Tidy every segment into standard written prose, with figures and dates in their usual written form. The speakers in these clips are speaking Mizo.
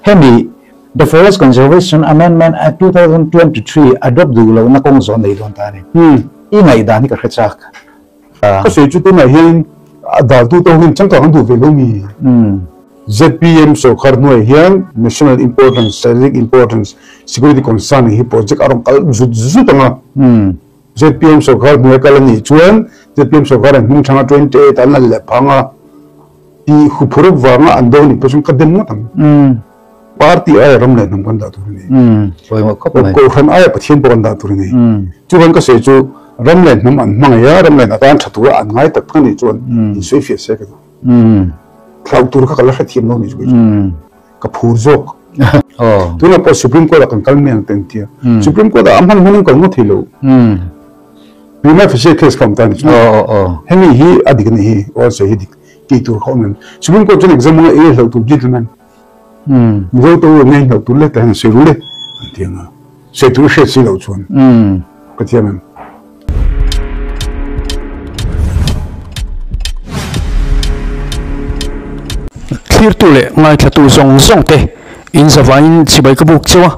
Hemi The Forest Conservation Amendment Act 2023 adopt duh lohna kawng zawh nei dawn ta a ni. I ngaihdan hi ka hre chak. Ka sawi chu tunah hian a daltu te ho hian changkang an duh ve lo mi? Zpm sorkar hnuaiah hian National Importance, Strategic Importance, Security Concern hi project a rawn kal zut zut ang a. Zpm sorkar hnuaia kal a nih chuan zpm sorkar an hming thang a 28 an lal leh phang a. Tih huphur vanga an do nih pawh chuan ka dem ngawt ang. Party aia ram leh hnam kan dah tur a ni. Kohhran aia Pathian pawh kan dah tur a ni. Chuvan ka sawi chu ram leh hnam an hmangaih a, ram leh hnam atan tha tura an ngai tak tak a nih chuan insawifiah se ka duh. Hlauh tur kha ka la hrethiam lo a nih chu kei chu. Ka phur zawk. Tunah pawh Supreme Court ah kan kal mai ang te an tia. Supreme Court ah a hman hman in kal ngawt thei lo. Prima facie case kha awm ta a ni chu. Hemi hi a dik a nih hi, aw sawi hi dik tih tur kha awm em. Supreme Court chuan exam anga ei hlauh tur gentleman. Mizo to ngei hlauh tur lek ta hian an sawi ru le an ti ang a. Sawi tur i hriat si loh chuan ka thiam em. Thlirtu leh ngaithlatu zawng zawng te in zavaiin chibai ka buk cheu a,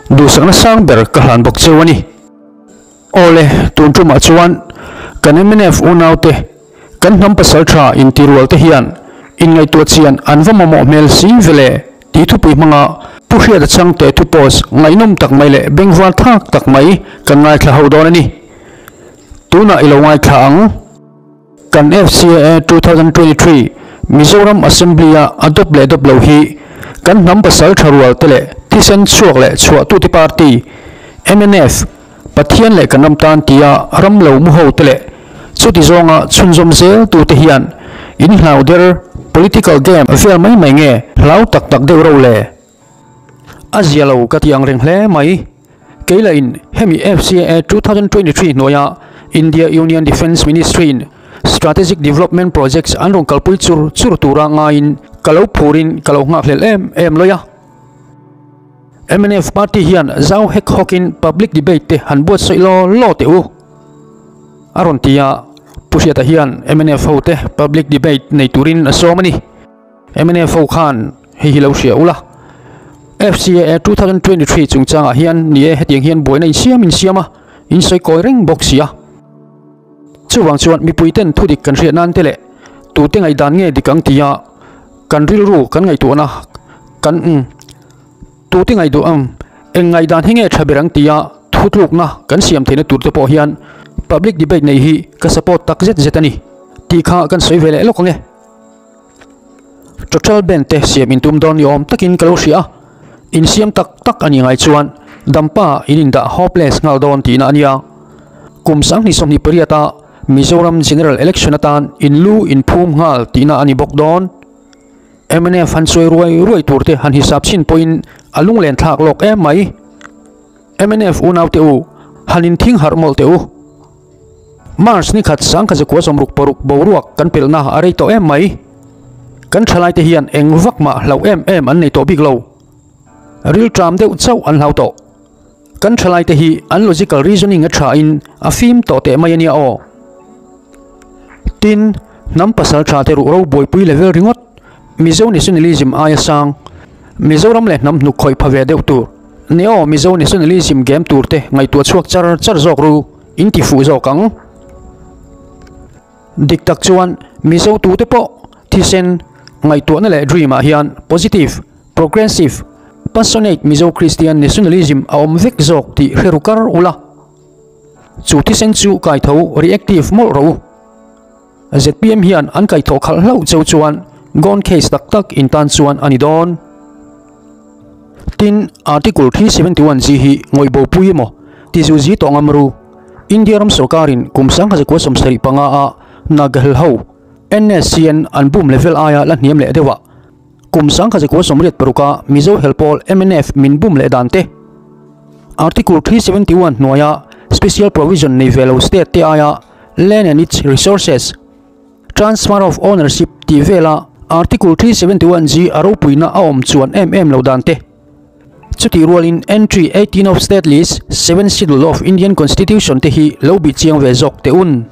duhsakna sang ber ka hlan bawk cheu a ni. Awle, tun tumah chuan kan mnf unaute, kan hnam pasal tha intirual te hian inngaihtuah chian an va mamawh hmel si vele tih thupui hmanga Pu Hriata Chhangte thu post ngaihnawm tak mai leh bengvar thak tak mai kan ngaithla ho dawn a ni. Tunah i lo ngaithla ang. Kan FCAA 2023 Mizoram Assembly-a a dawp leh dawp lo hi kan hnam pasal tha rual te leh thisen chhuak leh chhuahtute party, mnf, Pathian leh kan ram tan tia ram lo mu ho te leh chuti zawnga chhunzawm zel tute hian in hlau der political game vel mai mai nge hlau tak tak deuh ro le? A zia lo ka ti ang reng hle mai. Kei lah in hemi FCAA 2023 hnuaia India Union Defence Ministry in Strategic Development Projects an rawn kalpui chur chur tura ngaiin ka lo phurin ka lo nghakhlel em em lawih a. Mnf party hian zau hek hawkin public debate te han buatsaih law law teh u a rawn ti a, Pu Hriata hian mnf ho te public debate nei turin a sawm a ni. Mnf ho khan hei hi lo hria ula, FCAA 2023 chungchangah hian ni e hetiang hian buaina insiam insiam a, in sawi kawi reng bawk si a. Chuvang chuan mipui ten thudik kan hriat nan te leh tute ngaihdan nge dik ang tia kan rilru kan ngaihtuahna kan umm tute ngaihduah umm eng ngaihdan hi nge tha ber ang tia thutlukna kan siam theihna tur te pawh hian public debate neih hi ka support tak zet zet a ni tih kha kan sawi ve leh lawk ang e. Total band te siam in tum dawn ni awm takin ka lo hria a, in siam tak tak a nih ngai chuan dampa in indah hopeless nghal dawn tihna a nia. Kum 2028 a Mizoram General Election atan in lu in phum nghal tihna a ni bawk dawn. Mnf han sawi ruai ruai tur te han hisap chhin pawhin a lunglen thlak lawk em mai. Mnf unaute u, han inthing harh mawlh teh u. March ni khat 1966 boruak kan pelhna a rei tawh em mai. Kan thalaite hian eng vak mah hlauh em em an nei tawh bik lo. Ril tram deuh chauh an hlau tawh. Kan thalaite hi an logical reasoning a tha in a fim tawh teh mai a nia aw. Tin, hnam pasal tha te ruh ro buaipui level ringawt Mizo nationalism aia sang, Mizoram leh hnam hnuk khawih pha ve deuh tur. Neo Mizo nationalism game tur te ngaihtuah chhuak char char zawk ru. In ti fuh zawk ang. Dik tak chuan Mizo tute pawh thisen ngaihtuahna leh dream ah hian positive, progressive, passionate Mizo Christian nationalism a awm vek zawk tih hre ru kar ula. Chu thisen chu kaitho reactive mawlh rawh u. Zpm hian an kaihthawh khalh hlauh cheu chuan gone case tak tak in tan chuan a ni dawn. Tin, Article 371 G hi ngawih bopui emaw ti zu zi tawh ngam ru. India ram sorkarin kum 1975 a Nagahl ho NSCN an boom level aia la hniam leh deuh a, kum 1986 a Mizo hel pawl mnf min boom leh dan te, Article 371 hnuaia special provision nei ve lo state te aia Land and its resources, Transfer of ownership tih vela Article 371 G a ropuina a awm chuan em em lo dan te. Chutih rualin Entry 18 of State List, Seventh Schedule of Indian Constitution te hi lo bih chiang ve zawk teh un.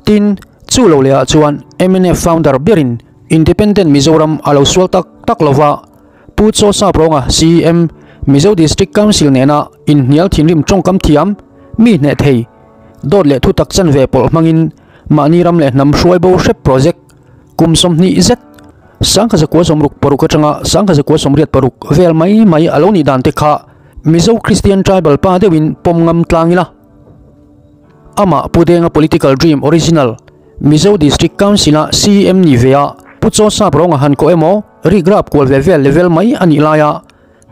Tin, chu lo lehah chuan mnf founder berin Independent Mizoram a lo sual tak tak lova, Pu Chaw Sap Rawnga CEM, Mizo District Council nena inhnial thinrim tawngkam thiam, mi hneh thei, dawt leh thutak chanve pawlh hmangin mahni ram leh hnam hruai bo hrep project kum 20 zet 1966 atanga 1986 vel mai mai a lo nih dan te kha Mizo Christian Tribal pa deuhin pawm ngam tlang ila. Amah Pu Denga political dream original Mizo District Council-a CEM ni ve a, Pu Chaw Sap Rawnga han koh emaw rigrap kual ve vel level mai a nih laia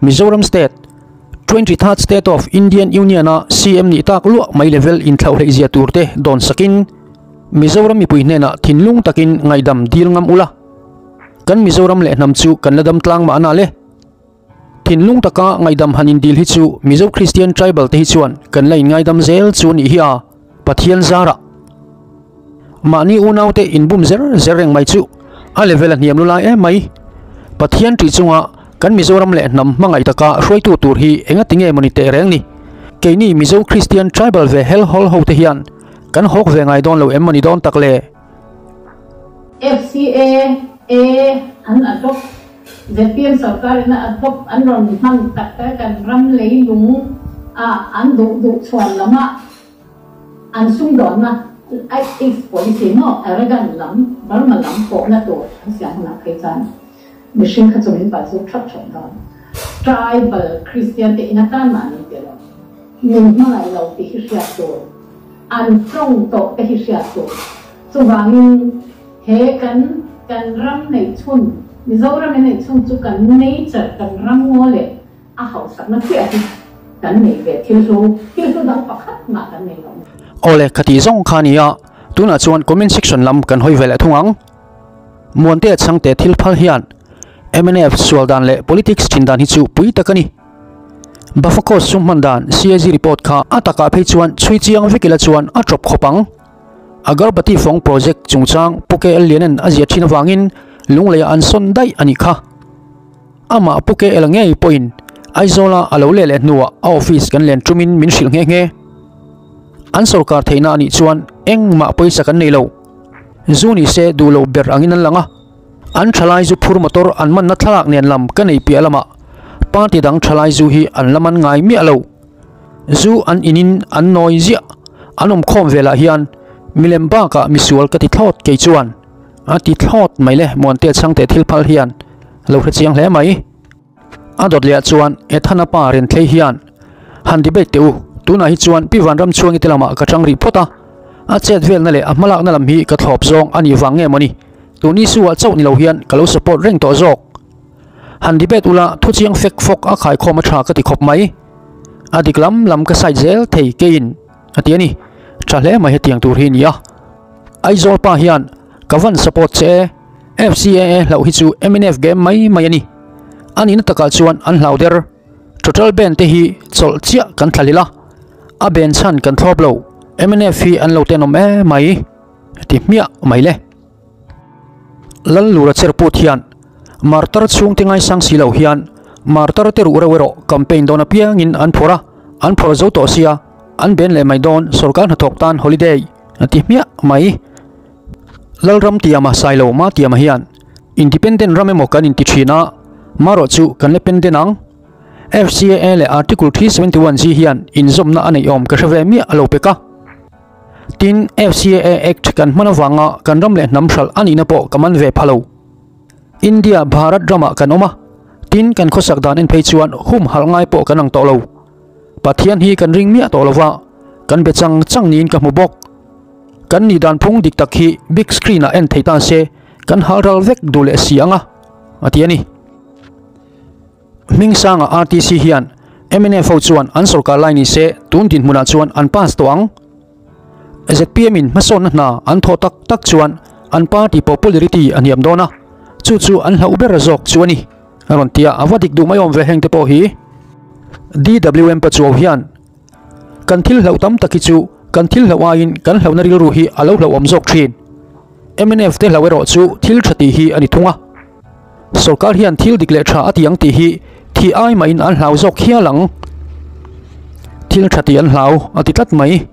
Mizoram State, 23rd State of Indian Union-a CM nih tak luah mai level inthlauh hleih zia tur te dawn sakin Mizoram mipui hnenah thinlung takin ngaihdam dil ngam ula. Kan Mizoram leh hnam chu kan la dam tlang mahna le. Thinlung taka ngaihdam han indil hi chu Mizo Christian Tribal te hi chuan kan la inngaidam zel chu a nih hi a, Pathian zarah. Mahni unaute inbum zer zer reng mai chu a level a hniam lu lai em mai. Pathian tih chunga kan Mizoram leh hnam hmangaih taka hruaitu tur hi enga tinge mawni teh reng ni. Keini Mizo Christian Tribal ve hel hawl ho te hian kan hawk ve ngai dawn lo em mawni dawn tak le? FCA A an adopt ZPM sorkar in a adopt an rawn hman tak te kan ram leilung ah an duh duh chhuan lam ah an sumdawnna East policy maw Arakan lam Burma lam pawhna tur an siam hunah phei chuan mihring kha chu min pal zuk thap thap dawn. Tribal Christian te in atan mah an inti lo. Min hmangaih lo tih hi hriat tur. An tawng tawh te hi hriat tur. Chuvangin he kan kan ram neih chhun Mizoram in neih chhun chu kan nature kan ram ngaw leh a hausakna chiah hi kan nei ve thil hlu, thil hlu dang pakhat mah kan nei lo. Awle, ka tih zawng kha a ni a, tunah chuan comment section lam kan hawi ve leh thung ang. Muantea chhangte thil phal hian mnf sual dan leh politics thin dan hi chu pui tak a ni. Bafakos sum hman dan CAG report kha a takah phei chuan chhui chiang vek ila chuan a tawp khawp ang. Agarbati fawng project chungchang Pu KL Lianan a ziah thin avangin Lungleiah an sawn daih a nih kha. Amah Pu KL ngei pawhin Aizawla a lo leh leh hnuah a office kan len tumin min hrilh nghe nghe. An sorkar theihna a nih chuan engmah pawisa kan nei lo. Zu ni se duh lo ber angin an lang a. An thalai zu phur motor an manna thlalak nen lam ka nei piah lamah party dang thalai zu hi an la man ngai miah lo. Zu an inin an nawi ziah. An awm khawm velah hian milem bakah misual ka ti thlawt kei chuan a ti thlawt mai le Muantea chhangte thil phal hian lo hre chiang hle mai. A dawt leh ah chuan Ethana pa Renthlei hian han debate teh u, tunah hi chuan Pi Vanram chhuangi te lamah ka chang rih phawt a, a chet velna leh a hmalakna lam hi ka thlawp zawng a nih vang nge mawni, tun issue ah chauh ni lo hian ka lo support reng tawh zawk. Han debate ula thu chiang fek fawk a khaikhawm a tha ka ti khawp mai. A dik lam lam ka side zel thei keiin a ti a ni. Tha hle mai hetiang tur hi a ni a. Aizawl pa hian ka van support che e. FCAA hlauh hi chu mnf game mai mai a ni. A nihna takah chuan an hlau der. Total band te hi chawlh chiah kan thla lil a. A ben chhan kan thlawp lo. Mnf hi an lo tenawm em mai ti hmiah mai le. Lallura cherput hian martar chhungte ngaisang si lo hian martar te ruh reuh erawh campaign dawn apiangin an phawrh a, an phawrh zo tawh sia an ben leh mai dawn sorkar hnathawk tan holiday a ti hmiah mai. Lalram tiama Sailo ma tiama hian independent ram emaw kan inti thin a, marawh chu kan la pendent ang. FCAA leh Article 371 G hian inzawmna a neih awm ka hre ve miah a lo pek a. Tin, FCAA Act kan hman avanga kan ram leh hnam hralh a nihna pawh ka man ve pha lo. India, Bharat ramah kan awm a, tin kan khawsak dan en phei chuan hum halh ngai pawh kan ang tawh lo. Pathian hi kan ring miah tawh lova, kan be chang chang niin ka hmu bawk. Kan nih dan phung dik tak hi big screen ah en thei ta se kan hal ral vek duh leh si ang a, a ti a ni. Hmingsanga RTC hian mnf ho chuan an sorkar lai ni se tun dinhmunah chuan an pass tawh ang. Zpm in hmasawnna hna an thawh tak tak chuan an party popularity a hniam dawn a, chu chu an hlauh ber zawk chu a ni, a rawn ti a, a va dik duh mai awm ve heng te pawh hi. DWM Pachuau hian kan thil hlauh tam tak hi chu kan thil hlauh aiin kan hlauhna rilru hi a lo hlauhawm zawk thin. Mnf te hlauh erawh chu thil tha tih hi a ni thung a. Sorkar hian thil dik leh tha a ti ang tih hi thih ai mahin an hlau zawk hial ang. Thil tha tih an hlau a ti tlat mai.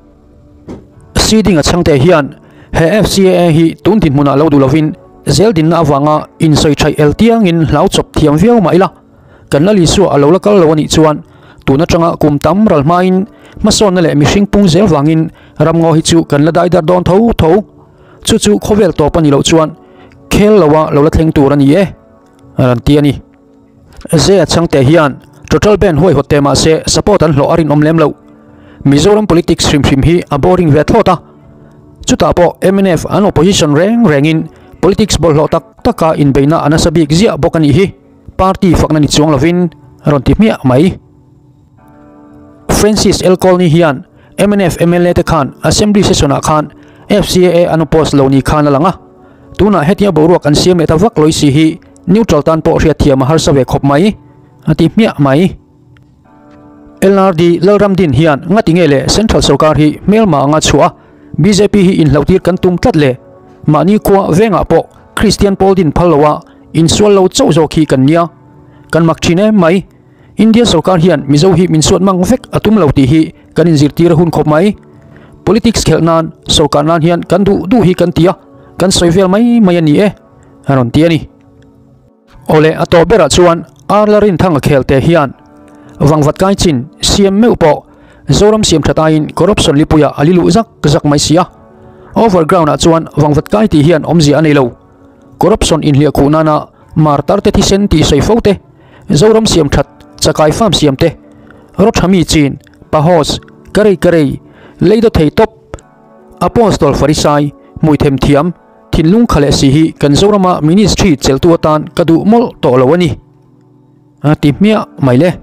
Seeding a chhangte hian he FCAA hi tun dinhmunah lo duh lovin. Zeldinna avanga insawi thaih el tiangin hlau chawp thiam viau mah ila, kan Lal Isua a lo la kal lo a nih chuan tun atanga kum tam ral hmain hmasawnna leh mihring pung zel vangin ramngaw hi chu kan la daidar dawn tho tho. Chu chu khawvel tawp a nih loh chuan khel loa lo la thleng tur a ni e, a rawn ti a ni. Zea chhangte hian total ban huaihawt teh mah se support an hlawh a rinawm lem loh. Mizoram politics hrim hrim hi a boring ve thlawt a. Chutah pawh mnf an opposition reng rengin politics bawlhhlawh tak taka inbeihna a nasa bik ziah bawk a nih hi. Party fakna ni chuang lovin a rawn ti hmiah mai. Francis L. Colney hian mnf mla te khan Assembly session ah khan FCAA an oppose lo ni khan a lang a. Tunah hetia boruak an siam leh ta vak lawisi hi neutral tan pawh hriatthiam a harsa ve khawp mai, a ti hmiah mai. LRD Lalramdin hian ngati nge le Central sorkar hi hmelma anga chhuah a, bjp hi inhlohtir kan tum tlat le? Mahni khua vengah pawh Kristian pawl din phal loa insual lo chauh zawk hi kan nia. Kan mak thin em mai. India sorkar hian Mizo hi min suat mang vek a tum lo tih hi kan inzirtir a hun khawp mai. Politics khelh nan, sorkar nan hian kan duh duh hi kan ti a, kan sawi vel mai mai a ni e, a rawn ti a ni. Awle a tawp berah chuan Arla Rinthanga khel te hian Vangvat kai chin siam meuh pawh Zoram siam that aiin corruption lipuiah a li luh zak zak mai si a. Overground ah chuan Vangvat kai tih hian awmzia a nei lo. Corruption inhliah khuh nana martar te thisen tih sawi fo te, Zoram siam that chakai farm siam te, Rawthami chin, Pahos, Karei Karei, Leido thei tawp, Apostol Farisai, Hmuithem thiam, Thinlung kha leh si hi kan Zorama ministry cheltu atan ka duh mawlh tawh lo a ni, a ti hmiah mai le.